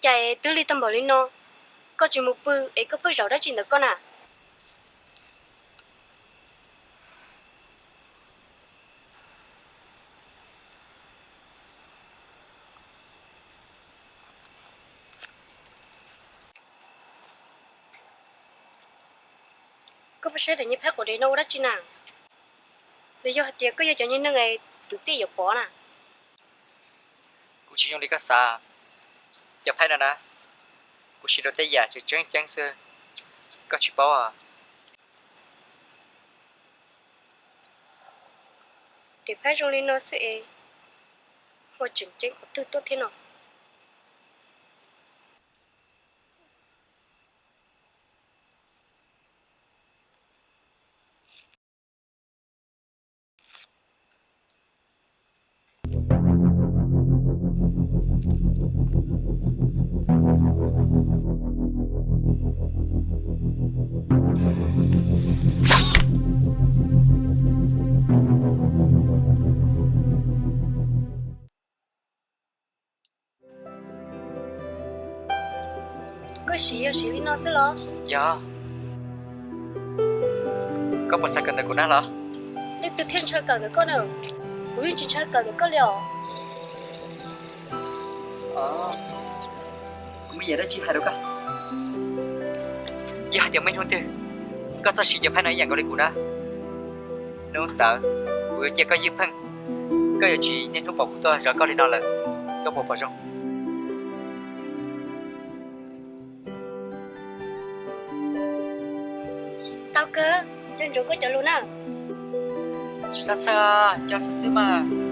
Cas twb lig tag npaum li no, koj tsis mus pw es koj pheej zaum dab tsi ntawm koj na? Koj pheej saib daim nyij phaib quav dev no ua dab tsi na? Los yog hais tias koj yog cov nyuag neeg es tus txij yuav pom na? Kuv tsis zoo li koj xav. Cov phaib no na, kuv siv rau tej yam tseem tseeb ceeb xwb, koj tsis paub os. Daim phaib zoo li no xwb es ho tseem ceeb qhov twg tuaj thiab no? Koj siv yog siv li no xwb los? Yog. Koj puas xav kawm ntawm kuv na los? Leej twg thiaj ntshaw kawm ntawm koj na? Kuv yeej tsis ntshaw kawm ntawm koj li os. Kuv muaj yam dab tsi hais rau koj. Yog hais tias muaj ib hnub twg koj txawj siv cov phaib no ib yam nkaus li kuv na, hnub ntawd kuv yuav cia koj ywj pheej, koj yuav tsis niaj hnub pom kuv tuaj zov koj li no lawm, koj puas pom zoo? Tau kawg, nco ntsoov koj cov lus na. Tsis txhob txhawj, nco xwb xwb mas.